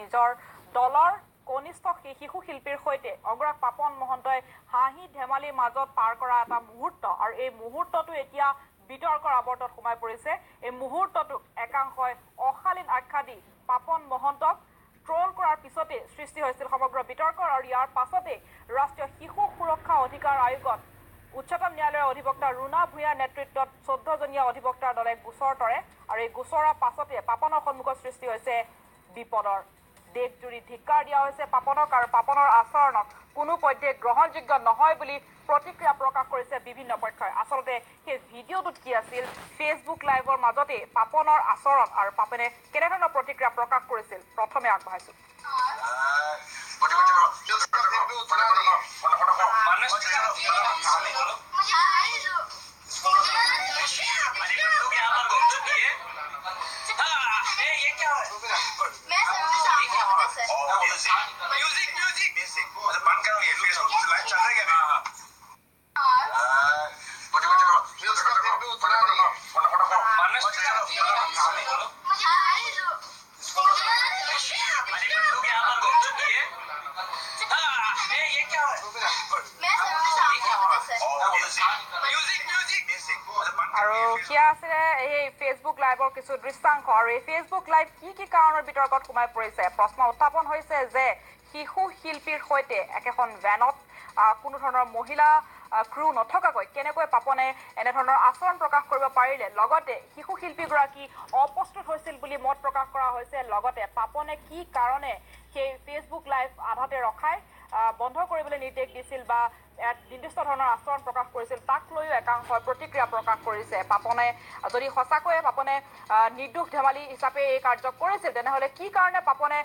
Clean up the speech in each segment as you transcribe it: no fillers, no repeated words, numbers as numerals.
নিজৰ দলৰ কনিষ্ঠ শিশু শিল্পীৰ সৈতে অংগৰাগ পাপন মহন্তই হাঁহি ধেমালিৰ মাজত পাৰ কৰা এটা মুহূৰ্ত আৰু এই মুহূৰ্তটো এতিয়া বিতৰ্কৰ আৱৰ্তত সোমাই পৰিছে। এই মুহূৰ্তটোক একাংশই অশালীন আখ্যা দি পাপন মহন্তক ট্ৰল কৰাৰ পিছতে সৃষ্টি হৈছিল সমগ্ৰ বিতৰ্কৰ আৰু ইয়াৰ পাছতে ৰাষ্ট্ৰীয় শিশু সুৰক্ষা অধিকাৰ আয়োগত উচ্চতম ন্যায়ালয়ৰ অধিবক্তা ৰুণা ভূঞাৰ নেতৃত্বত 14জনীয়া অধিবক্তাৰ দলে গোচৰ তৰে আৰু এই গোচৰৰ পাছতে পাপনৰ সন্মুখত সৃষ্টি হৈছে বিপদৰ। দেশজুৰি ধিক্কাৰ দিয়া হৈছে পাপনক আৰু পাপনৰ আচৰণক কোনো পধ্যে গ্ৰহণযোগ্য নহয় বুলি প্ৰতিক্ৰিয়া প্ৰকাশ কৰিছে বিভিন্ন পক্ষই। আচলতে সেই ভিডিঅ'টোত কি আছিল, ফেচবুক লাইভৰ মাজতে পাপনৰ আচৰণ আৰু পাপনে কেনেধৰণৰ প্ৰতিক্ৰিয়া প্ৰকাশ কৰিছিল, প্ৰথমে আগবঢ়াইছো। আৰু সেয়া আছিলে এই ফেচবুক লাইভৰ কিছু দৃশ্যাংশ। আৰু এই ফেচবুক লাইভ কি কি কাৰণৰ বিতৰ্কত সোমাই পৰিছে, প্ৰশ্ন উত্থাপন হৈছে যে শিশু শিল্পীৰ সৈতে একেখন ভেনত কোনো ধৰণৰ মহিলা ক্ৰু নথকাকৈ কেনেকৈ পাপনে এনেধৰণৰ আচৰণ প্ৰকাশ কৰিব পাৰিলে, লগতে শিশু শিল্পীগৰাকী অপ্ৰস্তুত হৈছিল বুলি মত প্ৰকাশ কৰা হৈছে, লগতে পাপনে কি কাৰণে সেই ফেচবুক লাইভ আধাতে ৰখাই বন্ধ কৰিবলৈ নিৰ্দেশ দিছিল বা এক নিৰ্দিষ্ট ধৰণৰ আচৰণ প্ৰকাশ কৰিছিল, তাক লৈও একাংশই প্ৰতিক্ৰিয়া প্ৰকাশ কৰিছে। পাপনে যদি সঁচাকৈয়ে পাপনে নিৰ্দোষ ধেমালি হিচাপে এই কাৰ্য কৰিছিল, তেনেহ'লে কি কাৰণে পাপনে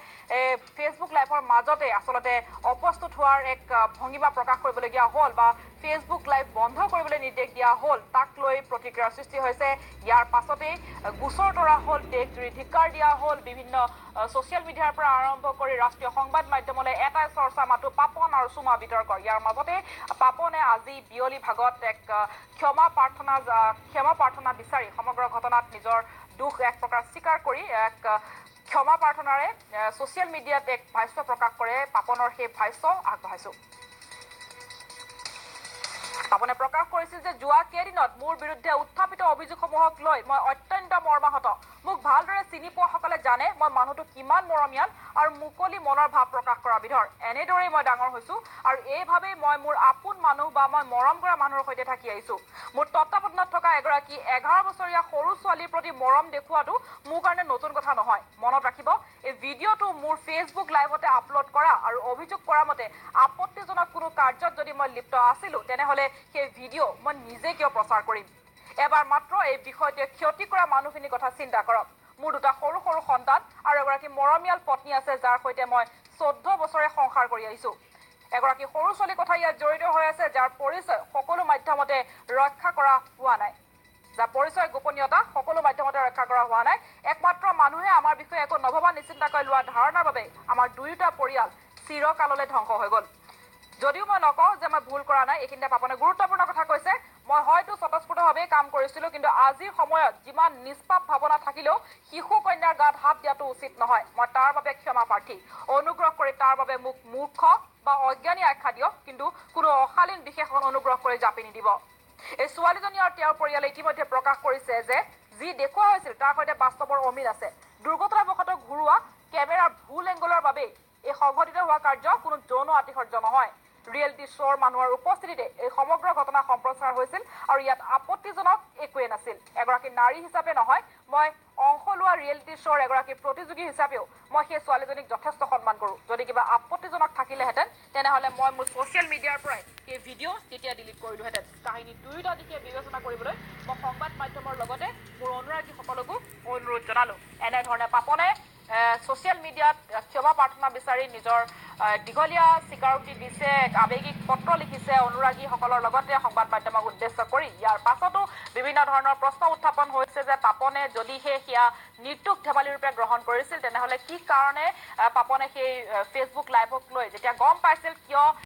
ফেচবুক লাইভৰ মাজতে আচলতে অপ্ৰস্তুত হোৱাৰ এক ভংগীমা প্ৰকাশ কৰিবলগীয়া হ'ল বা ফেচবুক লাইভ বন্ধ কৰিবলৈ নিৰ্দেশ দিয়া হ'ল, তাক লৈ প্ৰতিক্ৰিয়াৰ সৃষ্টি হৈছে। ইয়াৰ পাছতেই গোচৰ তৰা হ'ল, দেশজুৰি ধিক্কাৰ দিয়া হ'ল, বিভিন্ন ছ'চিয়েল মিডিয়াৰ পৰা আৰম্ভ কৰি ৰাষ্ট্ৰীয় সংবাদ মাধ্যমলৈ এটাই চৰ্চা মাথো পাপন আৰু চুমা বিতৰ্ক। ইয়াৰ মাজতে পাপনে আজি বিয়লি ভাগত এক ক্ষমা প্ৰাৰ্থনা বিচাৰি সমগ্ৰ ঘটনাত নিজৰ দুখ এক প্ৰকাৰ স্বীকাৰ কৰি এক ক্ষমা প্ৰাৰ্থনাৰে ছ'চিয়েল মিডিয়াত এক ভাষ্য প্ৰকাশ কৰে। পাপনৰ সেই ভাষ্য আগবঢ়াইছো। পাপনে প্ৰকাশ কৰিছিল যে যোৱা কেইদিনত মোৰ বিৰুদ্ধে উত্থাপিত অভিযোগসমূহক লৈ মই অত্যন্ত মৰ্মাহত। মোক ভালদৰে চিনি পোৱাসকলে জানে মই মানুহটো কিমান মৰমীয়াল আৰু মুকলি মনৰ ভাৱ প্ৰকাশ কৰা বিধৰ। এনেদৰেই মই ডাঙৰ হৈছো আৰু এইভাৱেই মই মোৰ আপোন মানুহ বা মই মৰম কৰা মানুহৰ সৈতে থাকি আহিছো। মোৰ তত্বাৱধানত থকা এগৰাকী 11 বছৰীয়া সৰু ছোৱালীৰ প্ৰতি মৰম দেখুওৱাটো মোৰ কাৰণে নতুন কথা নহয়। মনত ৰাখিব, এই ভিডিঅ'টো মোৰ ফেচবুক লাইভতে আপলোড কৰা আৰু অভিযোগ কৰা মতে আপত্তিজনক কোনো কাৰ্যত যদি মই লিপ্ত আছিলো, তেনেহ'লে সেই ভিডিঅ' মই নিজে কিয় প্ৰচাৰ কৰিম? এবাৰ মাত্ৰ এই বিষয়টোৱে ক্ষতি কৰা মানুহখিনিৰ কথা চিন্তা কৰক। মোৰ দুটা সৰু সৰু সন্তান আৰু এগৰাকী মৰমীয়াল পত্নী আছে, যাৰ সৈতে মই 14 বছৰে সংসাৰ কৰি আহিছো। এগৰাকী সৰু ছোৱালীৰ কথা ইয়াত জড়িত হৈ আছে, যাৰ পৰিচয় সকলো মাধ্যমতে ৰক্ষা কৰা হোৱা নাই, যাৰ পৰিচয় গোপনীয়তা সকলো মাধ্যমতে ৰক্ষা কৰা হোৱা নাই। একমাত্ৰ মানুহে আমাৰ বিষয়ে একো নভবা নিচিন্তাকৈ লোৱা ধাৰণাৰ বাবে আমাৰ দুয়োটা পৰিয়াল চিৰকাললৈ ধ্বংস হৈ গ'ল। যদিও মই নকওঁ যে মই ভুল কৰা নাই, এইখিনিতে পাপনে গুৰুত্বপূৰ্ণ কথা কৈছে। মই হয়তো স্বতঃস্ফূৰ্তভাৱেই কাম কৰিছিলো, কিন্তু আজিৰ সময়ত যিমান নিষ্পাপ ভাৱনা থাকিলেও শিশু কন্যাৰ গাত হাত দিয়াটো উচিত নহয়। মই তাৰ বাবে ক্ষমা প্ৰাৰ্থী। অনুগ্ৰহ কৰি তাৰ বাবে মোক মূৰ্খ বা অজ্ঞানী আখ্যা দিয়ক, কিন্তু কোনো অশালীন বিশেষণ অনুগ্ৰহ কৰি জাপি নিদিব। এই ছোৱালীজনী আৰু তেওঁৰ পৰিয়ালে ইতিমধ্যে প্ৰকাশ কৰিছে যে যি দেখুওৱা হৈছিল তাৰ সৈতে বাস্তৱৰ অমিল আছে। দুৰ্ঘটনাবশতঃ ঘূৰোৱা কেমেৰাৰ ভুল এংগলৰ বাবেই এই সংঘটিত হোৱা কাৰ্য কোনো যৌন আতিশয্য নহয়। ৰিয়েলিটি শ্ব'ৰ মানুহৰ উপস্থিতিতে এই সমগ্ৰ ঘটনা সম্প্ৰচাৰ হৈছিল আৰু ইয়াত আপত্তিজনক একোৱেই নাছিল। এগৰাকী নাৰী হিচাপে নহয়, মই অংশ লোৱা ৰিয়েলিটি শ্ব'ৰ এগৰাকী প্ৰতিযোগী হিচাপেও মই সেই ছোৱালীজনীক যথেষ্ট সন্মান কৰোঁ। যদি কিবা আপত্তিজনক থাকিলেহেঁতেন, তেনেহ'লে মই মোৰ ছ'চিয়েল মিডিয়াৰ পৰাই সেই ভিডিঅ' তেতিয়া ডিলিট কৰিলোহেঁতেন। কাহিনী দুয়োটা দিশে বিবেচনা কৰিবলৈ মই সংবাদ মাধ্যমৰ লগতে মোৰ অনুৰাগীসকলকো অনুৰোধ জনালোঁ। এনেধৰণে পাপনে ছ'চিয়েল মিডিয়াত ক্ষমা প্ৰাৰ্থনা বিচাৰি নিজৰ দীঘলীয়া স্বীকাৰোক্তি দিছে, এক আৱেগিক পত্ৰ লিখিছে অনুৰাগীসকলৰ লগতে সংবাদ মাধ্যমক উদ্দেশ্য কৰি। ইয়াৰ পাছতো বিভিন্ন ধৰণৰ প্ৰশ্ন উত্থাপন হৈছে যে পাপনে যদিহে সেয়া নিৰ্দোষ ধেমালি ৰূপে গ্ৰহণ কৰিছিল, তেনেহ'লে কি কাৰণে পাপনে সেই ফেচবুক লাইভক লৈ যেতিয়া গম পাইছিল কিয়